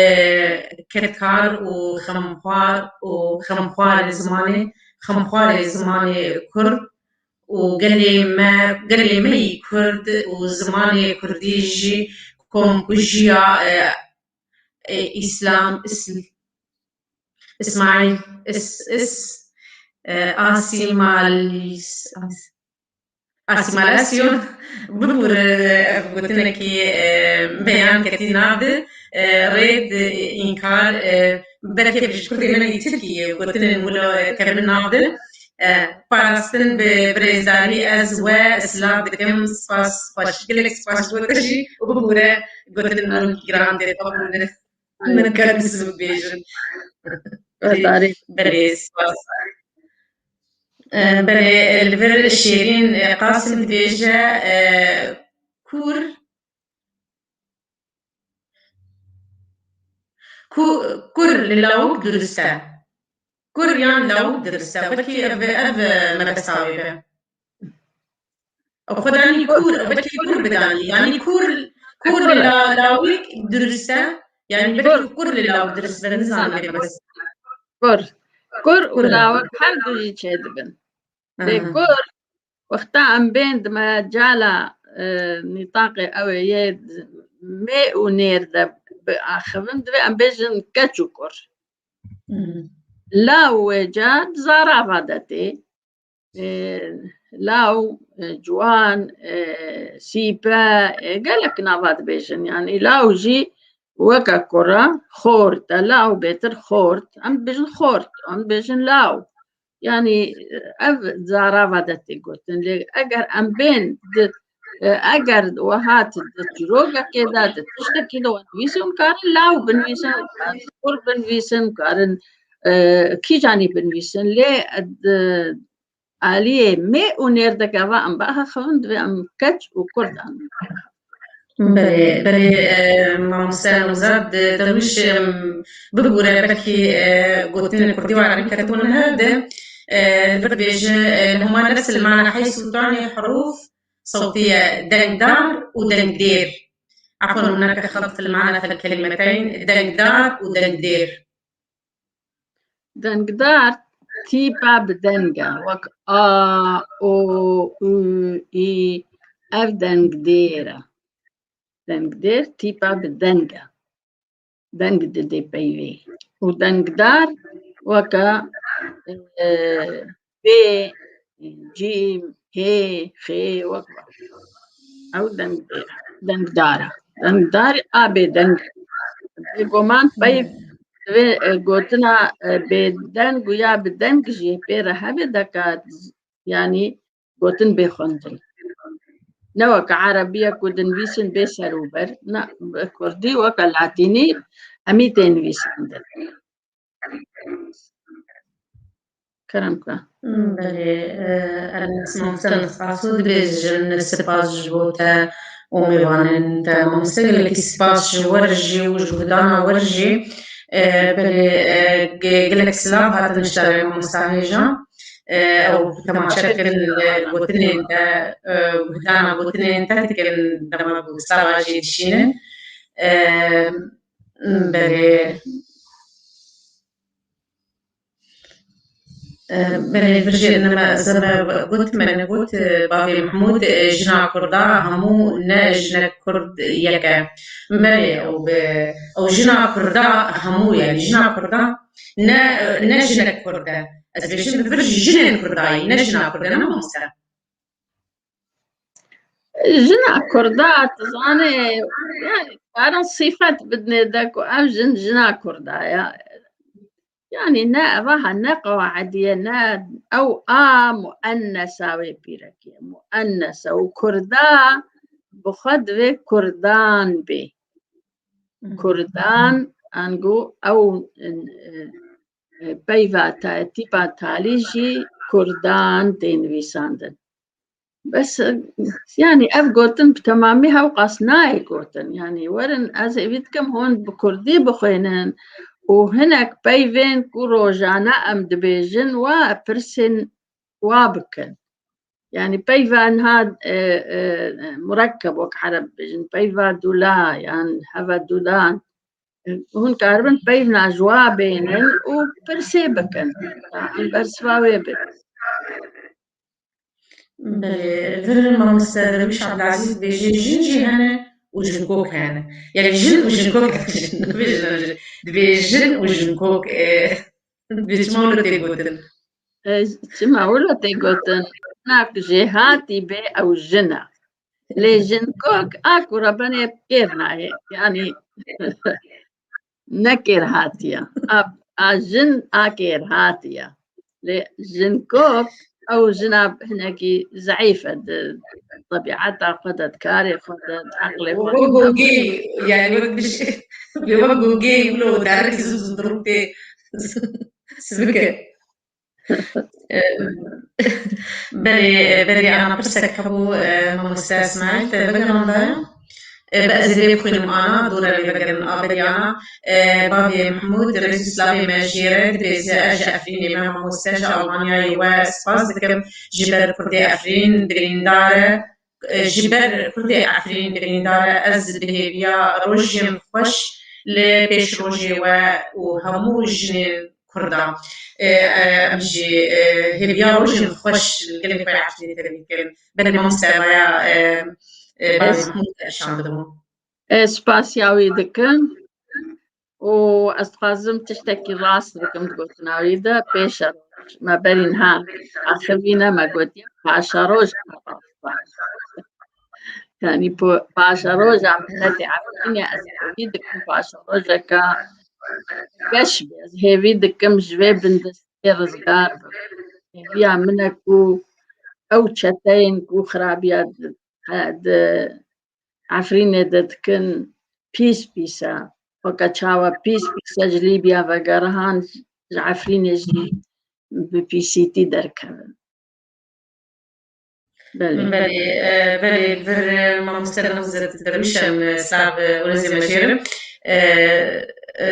kedkar û xemxwar û xemxwarê zimanê, xemxwarê zimanê kurd û gelê me, gelê me yî kurd û zimanê kurdî jî komkujiya, e, e, Îslam, Îsl-, Îsmaîl, Is-, Is-, e, Asîmalis-, As-, asîmalasyon, bibûre, ev gotinekî, e, beyan ketî nabe, e, rêd, înkar, e, belkê ji kurdê me yî Tirkiyê gotinên wilo, e, kevin nabe. E, parastin bi birêzdarî ez we silav dikim, spas, xweş, gelek spas ji bo te jî û bibûre gotinên wilo giran tê, qebûl e. Min kar bisim bêjin. Berê, spas. E, berê, e, li vir Şêrîn, e, Qasim dibêje, e, kur, ku-, kur li lawik durist e. Kur yan lawik durist e. Wekî ev, ev mebesta wê be. Ew xwe danî kur, ew wekî kur bidanî. Yanî kur, kur li la-, lawik durist e. Yanî belkî kur li lawik durist be, nizanim bes. Kur. Kur û lawik her du jî çêdibin. Lê kur, wexta em bên di mecala, e, nîtaqê ew ê yê mê û nêr de biaxivin, divê em bêjin keç û kur. Law wê ca di zarava de tê. E, law, e, ciwan, e, sîpe, e, gelek nava dibêjin. Yanî law jî weke kura xort e, law bêtir xort. Em dibêjin xort, em dibêjin law. Yanî, e, ev zarava de tê gotin. Lê eger em bên di, e, eger wiha di çîrokekê de, di tiştekî de we nivîsin, karin law binivîsin, karin xort binivîsin, karin, e, kîjanî binivîsin. Lê, e, di, aliyê mê û nêrdeke va em biaxivin, divê em keç û kurdan. Belê, belê, e, mamoste Newzad, e, Derwîş, e, bibûre, belkî, e, gotinên kurdî wa erê ketibûn hev de, e, li vir dibêje, e, li Homa ne silmana hey sultanê herûf sewtiye dengdar û dengdêr. Efwen, huneke xebt fil mana fel kelimeteyn, dengdar û dengdêr. Dengdar tîpa bi deng e, wek a, o, û, î, ev dengdêr e. Dengdêr tîpa bi deng e. Deng didê peyvê. Û dengdar weke, e, bê, cîm, hê, xê, wek ew dengdêr e. Dengdar e. Dengdar a bêdeng e. Bêguman peyv divê, e, gotina, e, bêdeng û ya bi deng jî pê re hebe deka, yanî gotin bê xwendin. Ne weke erebiya ku dinivîsin bê ser û ber, ne, bi kurdî weke latînî hemî tê nivîsandin. Kerem ke. Belê, e, Enes Mamoste, min spas û dibêjin spas ji bo te û mêvanên te. Mamoste, gelekî spas ji we re jî û ji guhdana we re jî. E, belê, e, ge-, gelek silav hatin ji te re mamosta hêja. E, ew temaşe dikin, e, gotinên te, e, guhdana gotinên te dikin, dema ku silav jî dişînin. E, belê. E, belê, vir jî me, ez me got, me negot, e, bavê Mehmûd, e, jina Kurda hemû ne jinek Kurd yek e. Belê, ew bi, ew jina Kurda hemû, yanî jina Kurda ne, ne jinek Kurd e. Ez bêjim, vir jî jinên Kurda yî, ne jina Kurd e, ne mamoste. Jina Kurda, tu zanê, yanî, karin sîfet bidinê de ku ev jin jina Kurda ya. Yanî ne, ev aha ne qewaidî ye, ne ew a muennesa wê pîrekê ye. Muennes e û Kurda bi xwe divê Kurdan bê. Kurdan, ango ew, e, e, peyva ta-, tîpa talî jî Kurdan tê nivîsandin. Bes, e, yanî ev gotin bi temamî hewqas nayê gotin. Yanî werin, ez hêvî dikim hûn bi kurdî bixwînin û hinek peyvên ku rojane em dibêjin, wa pirsên wa bikin. Yani peyva niha e, e, murekkeb wek Ereb bêjin, peyva dula yan heve dulan, e, hûn karibin peyvna ji wa bênin û pirsê bikin. Em bersiva wê bin. Belê, vir mamoste Derwîş Abdulazîz dibêje jin jî hene û jinkok hene. Yani jin û jinkok dibêjin, dibê jin û jinkok, e, dibê çima wilo tê gotin? E, çima wilo tê gotin? Nak jêhatî bê ew jin e. Lê jinkok a ku rebenê kêr nayê. Yani ne kêr hatiye. A, a jin a kêr hatiye. Lê jinkok ew jina hinekî zeîf e di tebîeta xwe de, di karê xwe de, di eqlê xwe de. Wek gogê, yani wek bir şey, wek gogê wilo derekî zû zû dirû tê sibike. Belê, belê, ana pirsek hebû, e, mamoste Esmaîl, te vegerandaya? E, be ez ê vê bixwînim ana, dûre lê vegerin a belê ana. E, bavê Mehmûd, rêz û slavê me jê re, dibêje ez ji Efrînê me, mamoste ji Almanyayê we spas dikim, ji ber Kurdê Efrîn birîndar e. E, ji ber Kurdê Efrîn birîndar e, ez bi hêviya rojên xweş li pêşrojê we û hemû jinên Kurda. E, e, em jî, e, hêviya rojên xweş li gelê xwe Efrînê tevî kirin. Belê mamoste vaya, e, e, bavê Mehmûd şandibû. Ez spasiya wî dikim û ez dixwazim tiştekî rast bikim di gotina wî de. Pêşeroj, me berî niha axivîne, me gotiye paşeroj. Yani po-, paşeroja miletê Efrînê ez hêvî dikim paşerojeka geş be. Ez hêvî dikim ji vê bindestiyê rizgar bim. Hêviya min e ku ew çeteyên ku xirabiya di, di Efrînê de dikin pîs pîs e. Weke çawa pîs pîs e ji Lîbya vegerihan ji Efrînê jî bi pîsîtî derkevin. Belê. Belê, e, belê, vir, e, mamoste Newzet Derwîş em, e, sav, e, û rêzê me jê re. E, e,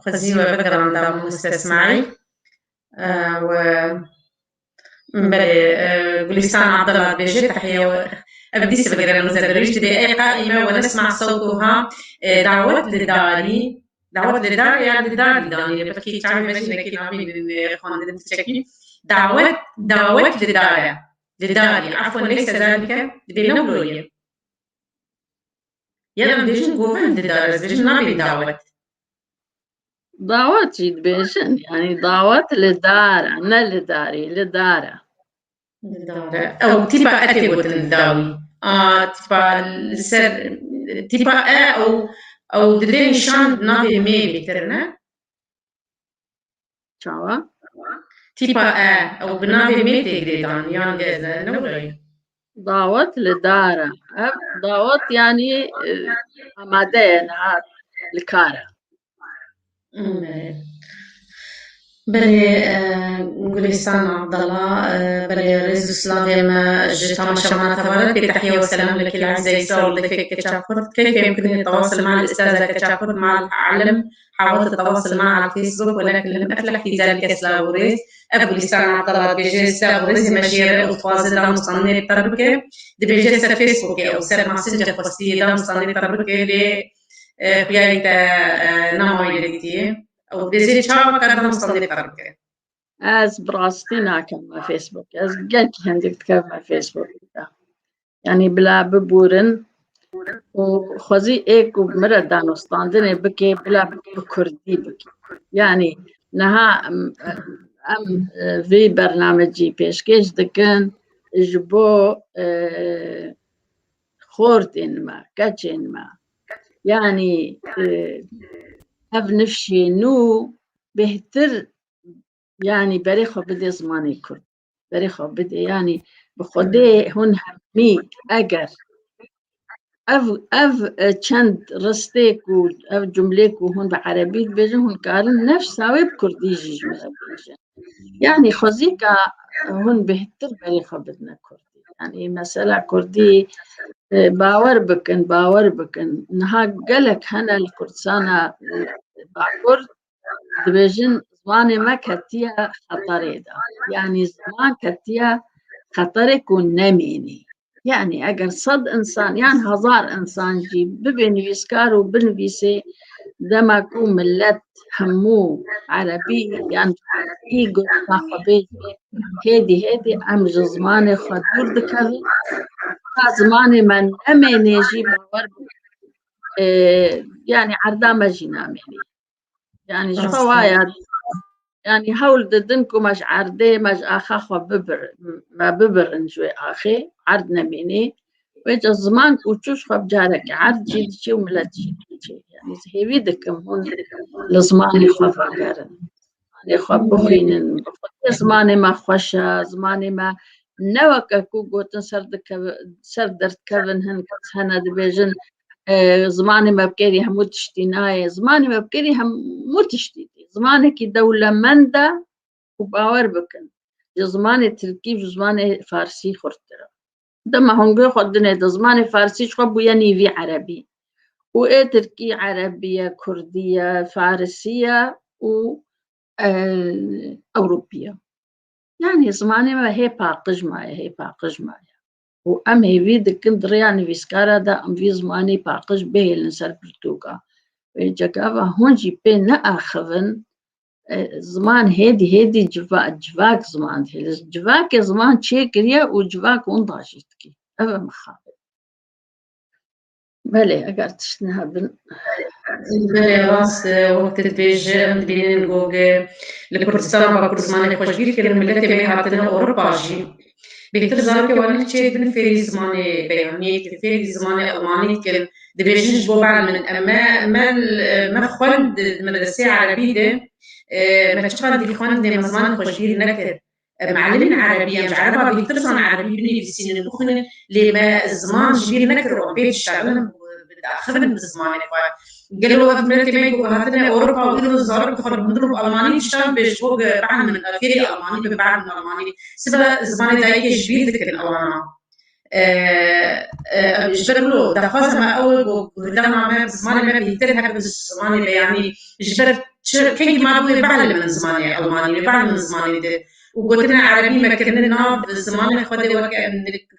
xwezî we vegeranda mamoste Esmaîl. E, we, belê, e, Gulîstan Abdullah dibêje, tehiye we, ev dîs vegeranda Newzet Derwîş dibê, ey qaîme we nesma sewtoha, e, dawet li darî, Dawet li dar ya li darî danîne, belkî çavê me jî hinekî nabînin, e, xwendin diçekî. Dawet, dawet li dar e. Li darî. Efwen neyse zalike, dibê ne wilo ye. Ya em dibêjin govend li dar e, ez dibêjim nabê dawet. Dawet jî dibêjin, yani dawet li dar e, ne li darî, li dar e. Ew tîpa e tê gotin dawî. A, tîpa li ser, tîpa e ew, ew didê nîşan navê mê bêtir ne? Çawa? Tîpa e, ew bi navê mê tê girêdan, yan lê ez ne wilo ye. Dawet li dar e. Ev dawet yani, e, amade ye niha li kar e. Belê, e, Gulîstan Abdallah, e, belê rêz û silavê me ji temaşevana tevaret bê, tehiye û selamekî li ezîz Îsa û li kek keça Kurd. Keyfê em kirinê tewasil ma li ustaza keça Kurd, ma li alim, hawat tewasil ma li Facebook wele kilim efleh hîzal kes silav û rêz. Ev Gulîstan Abdallah dibêje silav û rêzê me jê re û dixwaze dam û standinê bi te bike. Dibêje ser Facebookê û ser Messenger xwestiyê dam û standê te bike lê, e, xuyayê te, e, namayê lê dîtiye. Ew dibêje çawa ka dam û standê te bike. Ez bi rastî nakevme Facebook. Ez gelkî hindik dikevme Facebook de. Yani bila bibûrin û xwezî ê ku min re danûstandinê bike, bila bi kurdî bike. Yani niha em, em, e, vî bernamecî pêşkêş dikin ji bo, e, xortên me, keçên me. Yani, e, ev nifşê nû bêhtir, yani berê xwe bidê zimanê kurd. Berê xwe bidê, yani bi Xwedê hûn hemî eger ev, ev, e, çend ristê ku, ev cumlê ku hûn bi erebî dibêjin, hûn karin nefsa wê bi kurdî jî ji me re bêjin. Yani xwezîka hûn bêhtir berê xwe bidine kurdî. Yani mesela kurdî, e, bawer bikin, bawer bikin. Niha gelek hene li Kurdistana, e, Bakur dibêjin zimanê me ketiye xeterê de. Yani ziman ketiye Qeterê ku nemînî. Yani eger sed insan yan hezar insan jî bibê nivîskar û binivîsê, dema ku millet hemû erebî yan î gotina xwe bêjê, hêdî hêdî em ji zimanê xwe dûr dikevin. Ka zimanê me nemênê jî bawer bû. E, yani erda me jî namênê. Yani ji xwe Rast e. Waya, yani hewl didin ku me ji erdê, me ji axa xwe bibir-, me bibirin ji wê axê, erd nemînê. Wêca ziman ku çû ji xwe bi carekê erd jî diçê û milet jî diçê. Yani ez hêvî dikim hûn li zimanê xwe vegerin. Zimanê xwe bixwînin. Bi xwedê zimanê me xweş e, zimanê me ne weke ku gotin ser dikeve-, ser derdikevin hin kes hene dibêjin, e, zimanê me bi kêrî hemû tiştî nayê. Zimanê me bi kêrî hemû tiştî tê. Zimanekî dewlemend e û bawer bikin, ji zimanê tirkî, ji zimanê farsî xurttir e. Dema hingê xwe dinê de zimanê farsî ji xwe bûye nîvî erebî. Û ê tirkî erebî ye, kurdî ye, farisî ye û, e, ewropî ye. Yani zimanê me hê paqij maye, hê paqij maye. Û em hêvî dikin di rêya nivîskara de em vî zimanê paqij bihêlin ser pirtûka. Wê cegava hûn jî pê neaxivin, e, ziman hêdî hêdî civa-, civak ziman dihêle. Civakê ziman çêkiriye û civak winda jî dikî. Ev e mixabin. Belê, eger tişt nehebin. Belê, rast e, wek tu dibêjî, em dibînin ku ge-, li Kurdistana Bakur zimanê xwe ji bîr kirin, miletê me hatine Ewropa jî. Bêhtir zarokê wan çêdibin fêrî zimanê beyaniyê dikin, fêrî zimanê Almanî dikin. Dibêjin ji bo ber min, em me, me, me xwend di medreseyê erebî de, e, me çiqas dî xwendê me zimanê xwe ji bîr nekir. E, mealimên erebî, em ji ereba bêhtir zan erebî binivîsînin, bixwînin, lê me ziman ji bîr nekir û em pê diştexilin, diaxivin bi zimanê xwe. Gelo ev miletê me ku hatine Ewropa û îro zarokê xwe li hundir û Almanî diştan bê ji bo ge-, bielimin, fêrî Almanî bin, bielimin Almanî. Sibe zimanê dayikê ji bîr dikin ewana. E, e, ji ber wilo daxwaza me ew e ku guhdana me bi zimanê me bêhtir hebe bi zimanê me, yanî ji ber çi, kengî ma bûye bielimin zimanê Almanî, bielimin zimanê din. Û gotina erebî me kirine nav zimanê xwe de weke em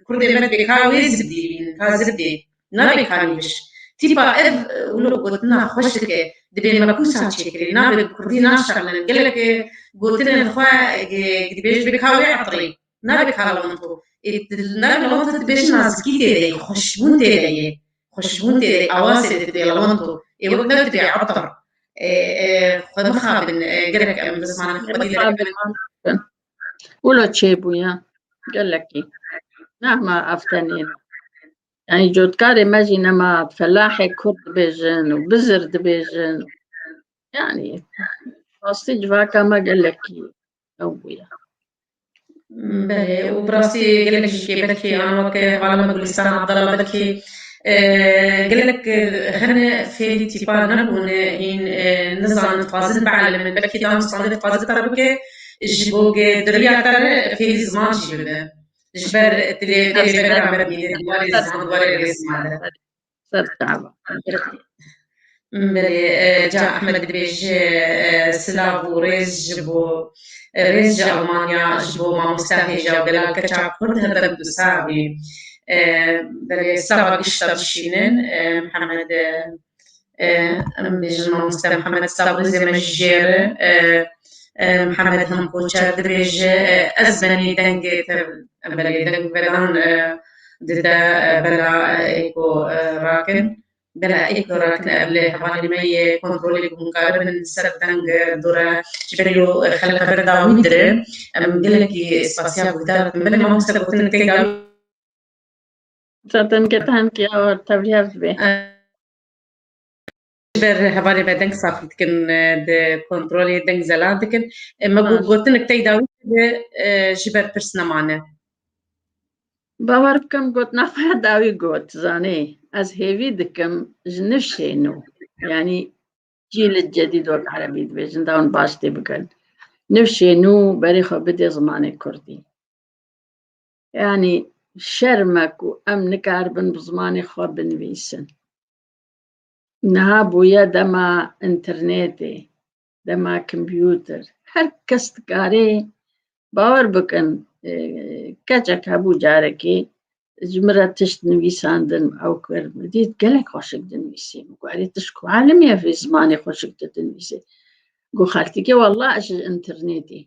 Kurdê me dibê ka wê zibdî bînin, ka zibdê. Nabê ka nîviş. Tîpa ev, e, wilo gotina xweş dike, dibê me kûsa çêkirê, nabê bi kurdî naşexlin. Gelek, e, gotinên xwe, e, dibêj bê ka wê etirî. Nabê ka lewento. Ê, nabê lewento dibêjin nazikî tê de ye, xweşbûn tê de ye. Xweşbûn tê de ye, awazê dibê lewento. Ê, wek ne dibê etir. Ê, ê, xwe mixabin, ê, gelek em bi zimanê xwe dî Mixabin, mixabin. Wilo çêbûye. Gelekî. Nema ev tenê. Yani cotkarê me jî nema felahê kurd dibêjin û bizir dibêjin. Yani rastî civaka me gelekî ew bûye. Belê, û bi rastî gelek jî kêberkî an weke hevala me Gulîstan Abdala belkî, e, gelek, e, hene fêrî tîpa nebûne hîn, e, nizanin dixwazin bielimin. Belkî danûstandê dixwaze te bike, ji bo ge diriya te re fêrî ziman jî bibe. Ji ber dilê, dilê bera me bîne, di warê ziman, di warê rêzma de. Ser çava. Belê, e, ca Ehmed dibêje, e, silav û rêz ji bo, e, rêz ji Almanya, ji bo mamoste hêja û delal keça Kurd, her dem tu sax bî. E, belê, silav gişta bişînin, e, Mihemed, e, e, em bêjin mamoste Mihemed, silav û rêzê me ji jê re, e, e, Mihemed Him Koçer dibêje, e, ez benî dengê te, belê, deng vedan, e, dide, e, bela, e, êko, e, rakin. Bela êko rakin, ev li hevalê me yê kontrolê ku hûn karibin ser deng, e, dûre, ji ber ku, e, xelk xeber da wî dire. Em gelekî spasiya guhdar dikin. Belê mamoste gotin tê da wî. Zaten ke tenkiya tevlihev dibe. E, ji ber hevalê me deng safî dikin, e, di kontrolê deng zelal dikin. E, me got, baş. Gotinek tey dawî dibe, e, ji ber pirs nemane. Bawer bikim gotina xwe ya dawî got, zanî. Ez hêvî dikim ji nifşê nû. Yanî cîl cedîd wek erebî dibêjin, da hûn baş tê bikin. Nifşê nû berê xwe bidê zimanê kurdî. Yanî şerm e ku em nikaribin bi zimanê xwe binivîsin. Niha bûye dema înternetê, dema kompûter. Her kes dikare, bawer bikin, e, keçek hebû carekê ji min re tişt nivîsandin, ew kir, min dît gelek xweşik dinivîsî. Min got, "Erê, tu ji ku alimê vê zimanê xweşik tu dinivîsî?" Got, "Xaltîkê, wallah ez ji înternetê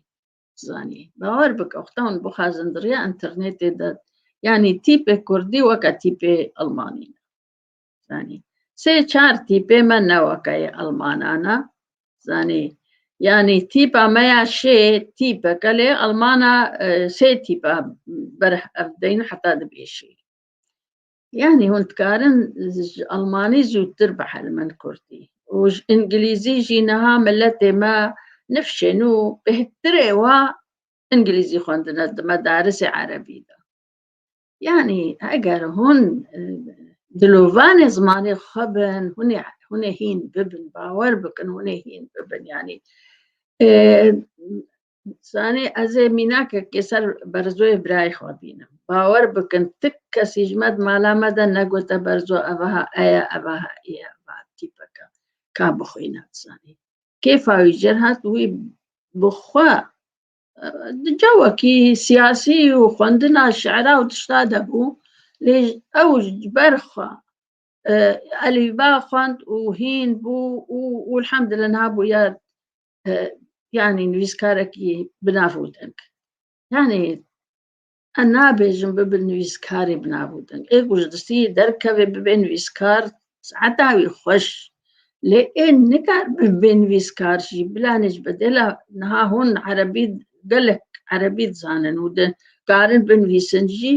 zanî." Bawer bike, wexta hûn bixwazin di riya înternetê de, yanî tîpê kurdî weke tîpê almanî ne. Zanî. Sê çar tîpê me ne weke yê Almanan e. Zanî. Yanî tîpa me ya şê tîpeke lê Almana, e, sê tîpa ber ev deyn heta dibê şê. Yanî hûn dikarin ji Almanî zûtir bihelimin kurdî. Û ji Îngilîzî jî niha miletê me nifşên û bêhtirê wa Îngilîzî xwendine di medarisê erebî de. Yanî eger hûn, e, dilovanê zimanê xwe bin, hûn ê, hûn ê hîn bibin, bawer bikin, hûn ê hîn bibin. Yanî, e, zanê ez ê mînakekê ser berzoyê birayê xwe bînim. Bawer bikin, ti kesî ji me di mala me de negote berzo ev aha e ye, ev aha ê ye, ev aha tîpeke. Ka bixwîne, zanî. Kêfa wî jêr hat, wî bi xwe, e, di cewekî siyasî û xwendina şi'ra û tişta de bû, lê ew ji ber xwe, e, elîfba xwend û hîn bû û, û elhamdulillah niha bûye, e, yanî nivîskarekî bi nav û deng. Yanî, ez nabêjim bibe nivîskarê bi nav û deng. Ê ku ji destî derkeve bibe nivîskar, saeta wî xweş. Lê ê nikar bibe nivîskar jî. Bilanê ji bedela niha hûn erebî, gelek erebî dizanin û dikarin binivîsin jî,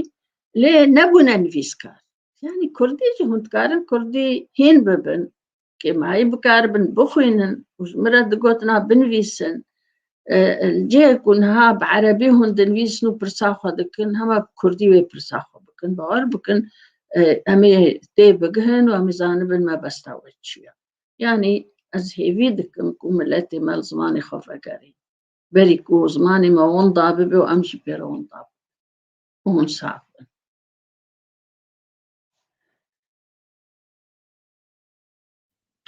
lê nebûne nivîskar. Yanî kurdî jî hûn dikarin kurdî hîn bibin. Kêmayî bikaribin bixwînin û ji min re digotina binivîsin. E, li cihê ku niha bi erebî hûn dinivîsin û pirsa xwe dikin, hema bi kurdî wê pirsa xwe bikin. Bawer bikin, e, em ê tê bigihin û em ê zanibin mebesta we çi ye. Yanî ez hêvî dikim ku miletê me li zimanê xwe vegerî. Berî ku zimanê me winda bibe û em jî pê re winda bibin. Hûn sax bin.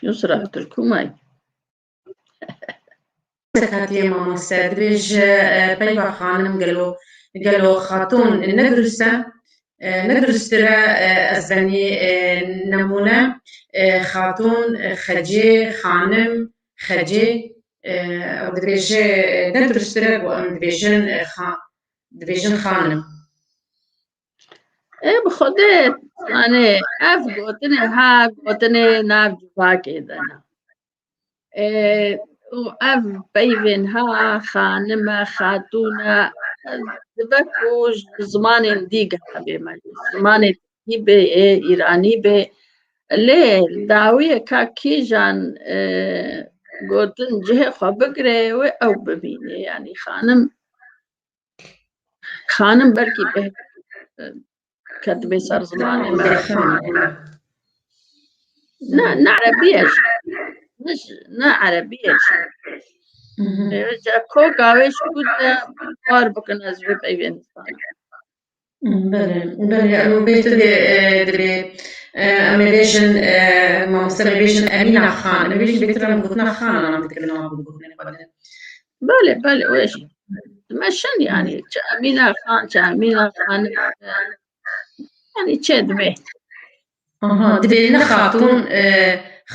Yusra, tu li ku mayî? Sekatiyê mamoste, dibêje, e, peyva xanim gelo, gelo xatûn ne dirust e? E, ne dirusttir e, e, ez benî, e, nemûne, e, xatûn, e, xecê, xanim, xecê, e, ew dibêje, e, ne dirusttir e ku em dibêjin, e, xa-, dibêjin xanim. Ê, bi Xwedê, yanî, ev gotinê ha gotinê nav civakê de ne. Ê, û ev peyvên ha xanim e, xatûn e, dibe ku ji zimanên dî giha bê me. Zimanê tirkî bê, ê, îranî bê. Lê dawiyê ka kîjan, e, gotin cihê xwe bigire, wê ew bimîne. Yanî xanim Xanim belkî beh-, ketibe ser zimanê me. Ne, ne erebî ye jî. Ne, ne erebî ye jî. Hı hı. Ê, ca koka wê ji ku de bar bikin ez vê peyvê nizanim. Belê, belê. Ew bê tu dê, e, dibê, e, em ê bêjin, e, mamoste em ê bêjin Emîna Xan. Em ê bêjin bêtir em gotina Xan an dikirin wan bi gotinê xwe de. Belê, belê, wê jî. Dimeşin yanî. Çi Emîna Xan, çi Emîna Xan. Yanî çê dibê. Aha, dibê ne xatûn, e,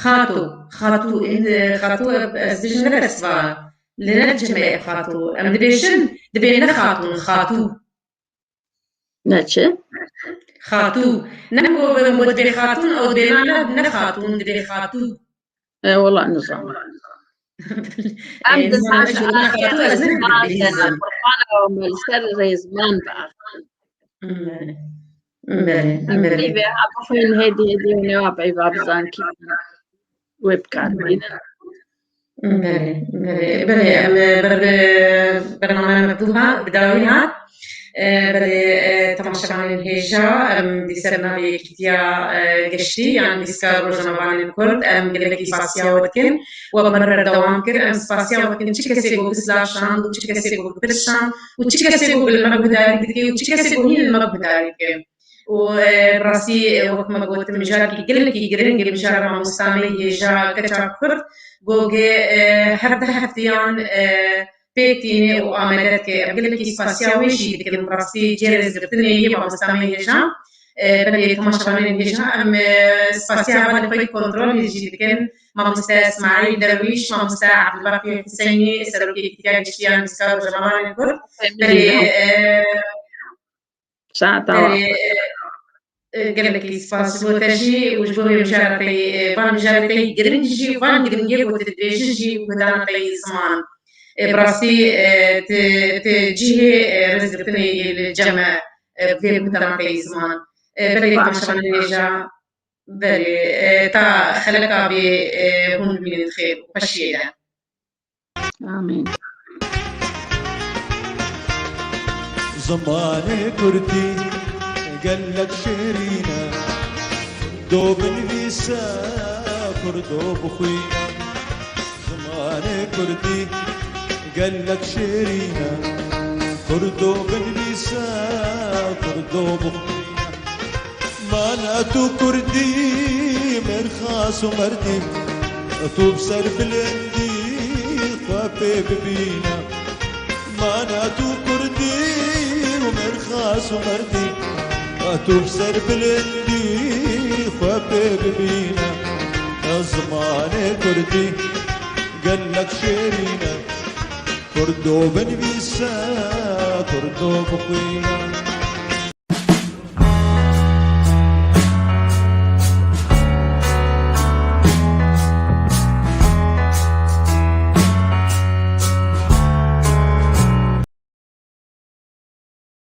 xatû, xatû, e, xatû, e, ez dibêjim ne bersiva. Li ne cemê xatû. Em dibêjin, dibê ne xatûn, xatû. Ne çi? Xatû. Ne ku, ku dibê xatûn, ew dibê ne, ne, ne xatûn, dibê xatû. E, wela nizanim. Em Ê, dizanin nizanim, ez ne qurban e, me li ser rêzman biaxivin. Belê, belê, belê. Em peyvê ha bixwîn hêdî hêdî û nêwa peyva bi zankî wê bi kar bînin. Belê, belê, belê. Em, e, ber, e, bernameya me bi dû hat, bi dawî hat. E, belê, e, temaşevanên hêja, em dîser navê Yekîtiya, e, Geştî, yan Dîska Rojnamevanên Kurd, em gelekî spasiya we dikin. We bi me re berdewam kir. Em spasiya we dikin. Çi kesê ku bi silav şand û çi kesê ku bi pirs şand û çi kesê ku li me guhdarî dike û çi kesê ku hîn li me guhdarî dike. Û, e, bi rastî, e, wek me got, mijarekî gelekî giring e, mijara mamosta me hêja keça Kurd, go ge, e, her du heftiyan, e, pêk tîne û amade dike. Ev gelekî spasiya wê jî dikin, bi rastî cihê rêzgirtinê yê mamosta me hêja. E, belê temaşevanên hêja, em, e, spasiya hevalên xwe yê kontrolê jî dikin. Mamoste Îsmaîl Derwîş, mamoste Ebdulbaqî Huseynî, serokê Yekîtiya Giştî ya Nivîskar û Rojnamevanên Kurd. Belê, e, Saeta wa. Belê, e, e, gelekî spas ji bo te jî û ji bo vê mijareteyê, e, van mijareteyê giring jî, van giringiyê ku tu dibêjî jî guhdana te yê ziman. E, bi rastî, e, ti, ti cihê, e, rêzgirtinê yê li cem e, e, vê guhdana te yê ziman. E, belê temaşevanên hêja, belê, e, ta xeleka bê, e, hûn bimînin xêr û xweşiyê de. Amîn. Zimanê kurdî gelek şêrîn e, do binivîse, kurdo bixwîne. Zimanê kurdî gelek şêrîn e, kurdo binivîse, kurdo bixwîne. Mana tu kurdî, mêrxas û merdî, tu bi ser bilindî xwe pê bibîne. Mana tu kurdî û mêrxas û merdî, tu bi ser bilindî xwe pê bibîne. Zimanê kurdî gelek şêrîn e, kurdo binivîse, kurdo bixwîne.